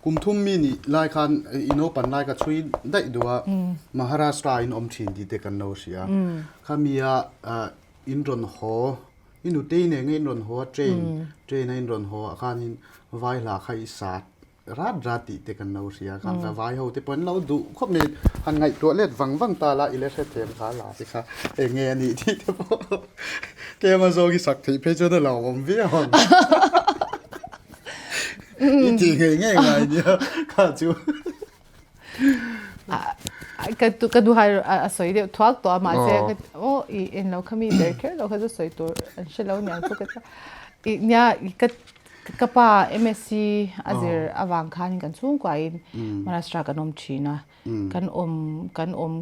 Kum thum mi nih lai khan i naupan lai ka chhui daih duh a, Maharashtra in awm thin tih te kan lo hria. Khami ah in rawn haw, i nutei nen nge in rawn haw a, train, train a in rawn haw ah khanin vai hla kha i sat rat rat tih te kan lo hria. Khan vai ho te pawh an lo duh khawp mai, han ngaihtuah let vang vang ta la i la hrethiam kha la te kha eng nge a nih tih te pawh tlem a zawng i sak theih phei chuan a lo awm viau ang. I ti ngei ngei ngai nia kha chu. Ka ka duhai a sawi deuh thuak tawh a mahse aw i en lo kha mi ber kher lo kha chu sawi tur an hre lo niang chu ka ti i nia ka ka pa MSc a zir avang khanin kan chhungkuain Maharashtra kan awm thin a kan awm kan awm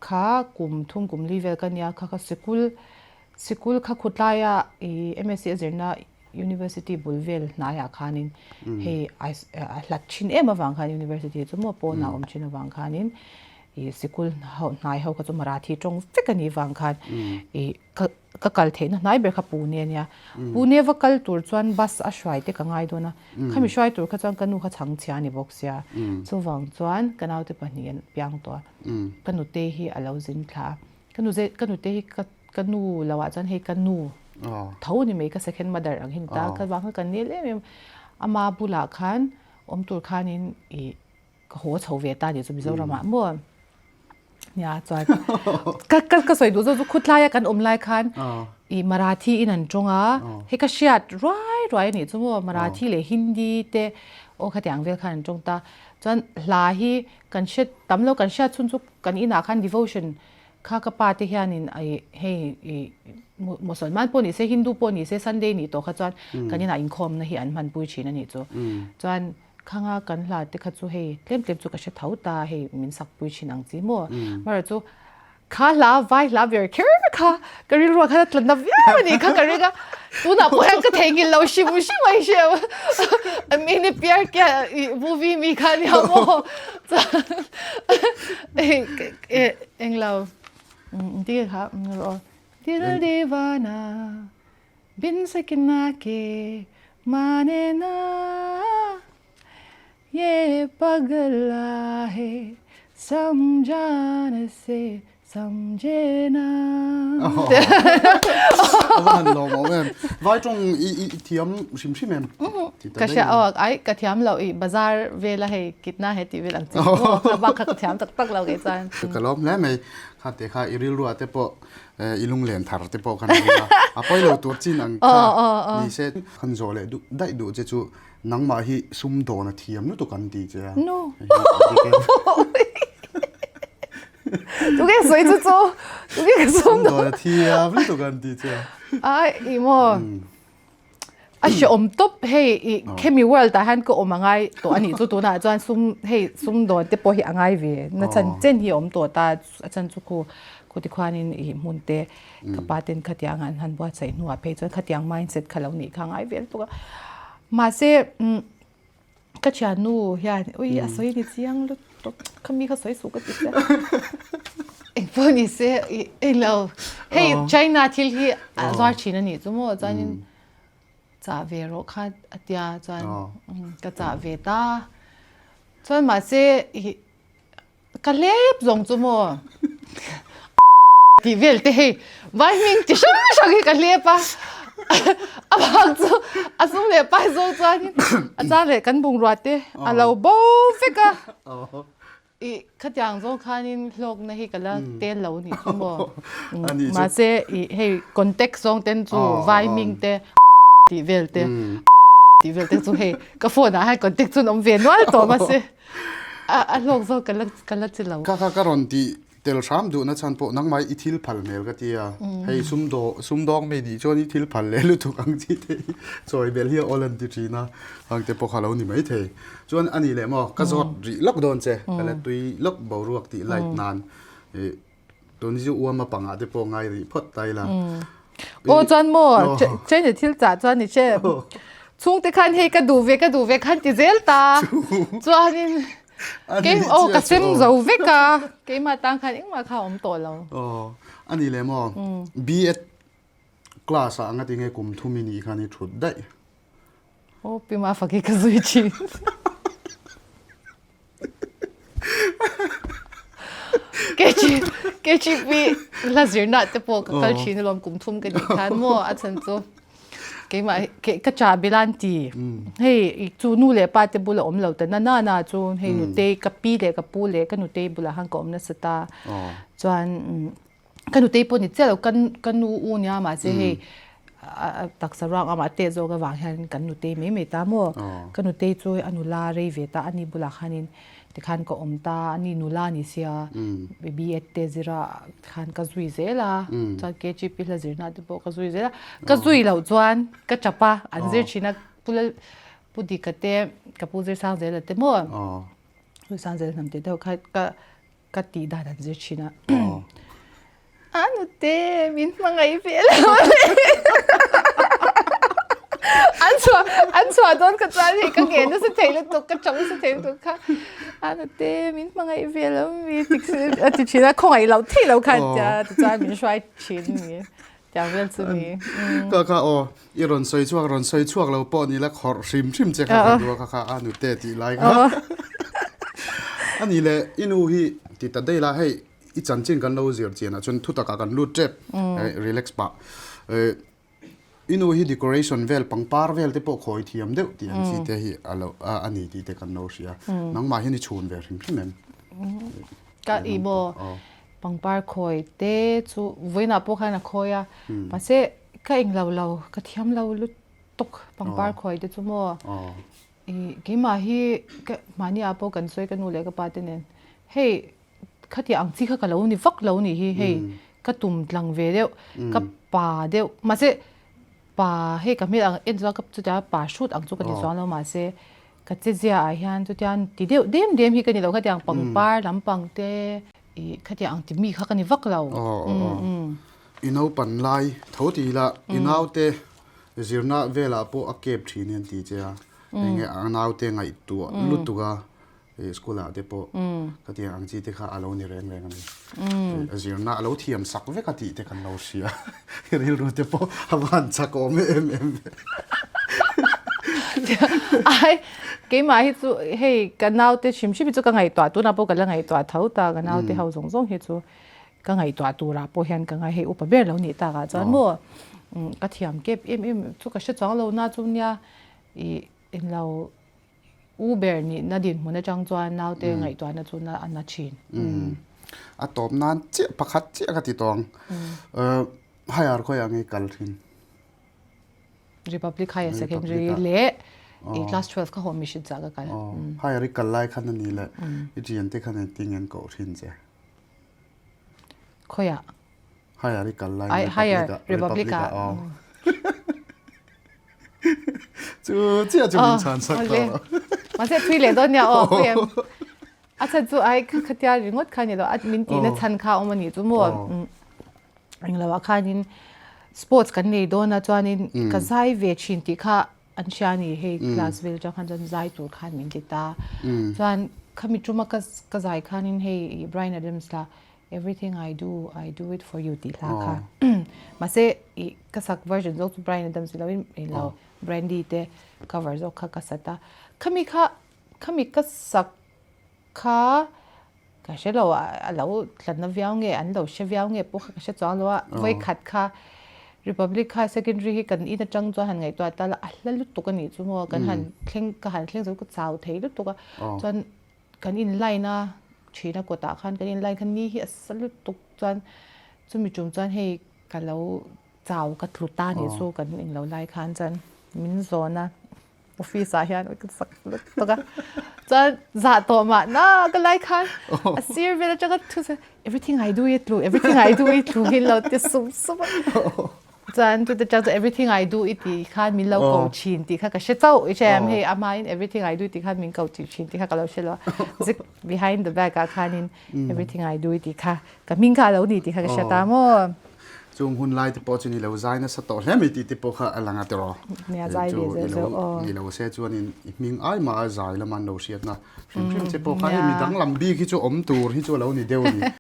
kha kum thum kum li vel ka nia kha kha sikul sikul kha khutlaia i MSc a zirna University bul vel hnaiah khanin hei a hlat thin em avang khan University chu maw pawnah awm thin avang khanin ih sikul ho hnai ho kha chu Marathi tawng vek a nih vang khan ih ka ka kal theihna hnai ber kha Pune a nia. Pune va kal tur chuan bus a hruai te ka ngai dawn a, khami hruai tur kha chuan ka nu kha chhangchhia a ni bawk sia, chuvang chuan ka naute pahnih an piang tawh a, ka nute hi a lo zin thla a, ka nu ka nute hi ka ka nu lo ah chuan hei ka nu tho ni mai ka second mother ang hi ni ta ka vang kha kan nel em em ama bulah khan awm tur khanin ih ka haw chho ve ta ni chu Mizoram ah maw nia chuan ka ka ka sawi duh zawk chu khutlai a kan awm lai khan ih Marathi in an tawng a hei ka hriat ruai ruai a nih chu maw Marathi leh Hindi te aw khatiang vel khan an tawng ta chuan hla hi kan hre tam lo kan hriat chhun chu kan inah khan devotion Kha ka pa te hianin ai hei i Mosolman pawh ni se Hindu pawh ni se Sunday nih tawh kha chuan kan inah inkhawmna hi an hmanpui thin a nih chu. Chuan khanga kan hla te kha chu hei tlem tlem chu ka hre tho ta hei min sakpui thin ang chi maw. Mara chu kha hla vai hla ber kher kha ka rilruah khan a tlatna viau a nih kha ka ring a tunah pawh hian ka theihnghilh lo hrim hrim a hriat Mini Pyar Kiya movie mi kha nia maw chuan Englo ti kha rawh Dil divana bin sakina ke mane na ye pagla hai samjhan se samjhe na. A va han lawm awm em. Vai tawng i thiam hrim hrim em? Ka hria aw ai ka thiam lo i bazar vela hei kitna he tih vel ang chi maw kha bak kha ka thiam tak tak lo kei chuan. Ka lawm hle mai kha te kha i rilruah te pawh i lunglen thar te pawh khan ring a a pawi lo tur chin ang kha ni se khan zawh leh duh daih duh che chu nangmah hi sumdawn a thiam lutuk an ti che a. No. Tunge sawi chu chu tunge ka sumdawn a thiam lutuk an ti che a. Ai i maw. A hreawm tawp hei i khemi world ah hian ka awm a ngai tawh a nih chu tunah chuan sum hei sumdawn te pawh hi a ngai ve na chan chen hi a awm tawh ta a chan chu khu khu tikhuanin i hmun te ka pa ten khatiang an han buatsaih hnuah phei chuan khatiang mindset kha lo nih kha a ngai ve lutuk a mahse umm Ka thiannu hian ui a sawi ni chiang lutuk khami kha sawi suh ka ti che engpawh ni se englo hei China thil hi a zuar thin a nih chu maw chuanin chah ve rawh kha a tia chuan ka chah ve ta chuan mahse ih Ka hlep zawng chu maw tih vel te hei vai hming chi hrang hrang hi ka hlep a a bak chu a sum leh pai zawng chuanin a chang leh kan bungrua te a lo bo vek a ih khatiang zawng khanin hlawkna hi ka la tel lo nih chu maw mahse ih hei contact zawng ten chu vai hming te tih vel te tih vel te chu hei ka phone ah hian contact chu an awm ve nual tawh mahse. A hlawk zawk ka la ka la chi lo. Kha kha ka rawn tih tel hram duhna chhan pawh nangmah i thil phal hmel ka ti a. Hei sumdaw sumdawng mi nih chuan i thil phal leh lutuk ang chi te hi chawi belh hi a awl an ti thin a. Hang te pawh kha lo ni maithei. Chuan a nih leh maw ka zawt rih lawk dawn che. Ka la tui lawk boruak tih light nan ih tun hi chu uama pangah te pawh ngai rih phawt ta ila. Aw chuan maw China thil chah chuan ni che chhungte khan hei ka duh ve ka duh ve khan ti zel ta chuanin kei aw ka sem zo vek a keimah tang khan engmah kha a awm tawh lo. Aw a ni leh maw B.Ed class ah anga tinge kum thum i nih khan i thut daih. Aw Pi Mafaki ka zui thin. KGP la zirna te pawh ka kal thin alawm kum thum ka nih khan maw a chhan chu keimah ka cha bilan ti hei chu nu leh pa te bula awm lo ta na na na chu hei nutei ka pi leh ka pu leh ka nutei bulah khan ka awm nasa ta chuan Ka nutei pawh ni chiah lo, ka nu u nia mahse hei taksa ruang amah teh zawk avang hian kan nutei mai mai ta maw. Ka nutei chu a nula rei ve ta, ani bulah khanin tikhan ka awm ta, ani nula ni sia B.Ed te zira khan ka zui zel a, chuan KGP hla zirna te pawh ka zui zel a, ka zui loh chuan ka tap a, an zir thin a, Pu Dika te, ka pu Zirsang Zela te maw, Zirsang Zela hnam te deuh kha ka Ka tih dan an zir thin a. A nute min hmangaih ve lo le. An chhuah an chhuah dawn kha chuan hei ka nge nasa thei lutuk ka tang nasa thei lutuk kha. A nute min hmangaih ve lo mi a ti thin a khawngaih loh theih loh kha tia tichuan min hruai thin ni. Tiang vel chu ni. Ka kha aw i rawn sawi chhuak rawn sawi chhuak lo pawh ni la khawrh hrim hrim che kha ka duh a kha kha a nute tih lai kha. Ani le i nu hi ti ta daih la hei i chanchin kan lo zir chian ah chuan thu takah kan lut tep relax pah i nu hi decoration vel pangpar vel te pawh khawi thiam deuh tih ang chi te hi a lo a ni tih te kan lo hria nangmah hian i chhun ve hrim hrim em? Ka i maw Pangpar khawi te chu vawiinah pawh khan a khawi a, mahse ka englo lo, ka thiam lo lutuk pangpar khawi te chu maw. Ih keimah hi ka mahni ah pawh kan sawi ka nu leh ka pa te nen hei khatiang ang chi kha ka lo ni vak lo nih hi hei ka tum tlang ve deuh ka pa deuh mahse pa hei ka hmel ang en chuan ka chutia pa hrut ang chu ka ni chuang lo mahse ka che zia ah hian chutiang ti deuh dem dem hi ka ni lo khatiang pangpar lampang te Ih, khatiang ang ti mi kha ka ni vak lo. Aw, aw, aw. I naupan lai tho ti ila, i naute zirna velah pawh a kep thin hi an ti che a. Enge a naute ngaihtuah lutuk a, ih school ah te pawh khatiang ang chi te kha a lo ni reng reng a ni. A zirna a lo thiam sak vek a tih te kan lo hria. I rilru te pawh a van chakawm em em ve. Ai, keimah hi chu hei ka naute hrim hrim hi chu ka ngaihtuah tunah pawh ka la ngaihtuah tho ta ka naute ho zawng zawng hi chu ka ngaihtuah turah pawh hian ka ngai hei upa ber lo nih takah chuan maw ka thiam kep em em chu ka hre chuang lo na chu nia ih englo u ber nihna dinhmun atang chuan naute ngaihtuahna chu na a na thin. A tawp nan chiah pakhat chiah ka ti tawh ang. Higher khawiah nge kal thin? Republic Higher Secondary leh i class 12 kha home mission cha ka kal. Higher i kal lai khan ani le i thian te khan engtin an koh thin che? Khoya? Higher i kal lai Higher Republic ah. Chu chiah chu min chhan sak tawh. Mahse thui leh dawn nia aw pui em. A chhan chu ai khatia ringawt kha ni lo a min tihna chhan kha awm ani chu maw. Englo ah khanin sports kan nei dawn a chuanin ka zai ve thin tih kha an hria a ni hei class vel atang khan chuan zai tur khan min ti ta chuan khami tuma ka ka zai khanin hei Bryan Adams la everything I do I do it for you tih hla kha mahse ih ka sak version zawk chu Bryan Adams ni loin englo Brandy te cover zawk kha ka sat a khami kha khami ka sak kha Ka hre lo a, a lo tlatna viau nge, an lo hre viau nge pawh kha ka hre chuang lo a. Vawikhat kha Republic High Secondary hi kan in atang chuan han ngaihtuah ta la, a hla lutuk a nih chu maw, kan han thleng, ka han thleng chu ka chau thei lutuk a. Chuan kan in line a, thina kawtah khan kan in line khan ni hi a sa lutuk chuan chumi tum chuan hei ka lo chau ka tlu ta a nih chu kan in lo lai khan chuan min zawn a. Office ah hian ka sak lutuk a chuan zah tawh mah na ka lai khan a sir vel atanga thu se everything I do i tlu everything I do i tlu hi lo ti sup sup a chuan chute chang chu everything I do i tih khan min lo ko thin tih kha ka hre chauh i hre em hei a hmain everything I do tih khan min ko tih thin tih kha ka lo hre lo a zik behind the back ah khanin everything I do i tih kha Ka hming kha a lo ni tih kha ka hria ta maw? Chung hun lai te pawh chu ni lo zai nasa tawh hle mai tih te pawh kha a lang a tiraw. Nia zai ve zel chu aw. Ni lo se chuanin i hming ai mah a zai lama an lo hriatna hrim hrim che pawh kha hei mi danglam bik hi chu awm tur hi chu a lo ni deuh a ni.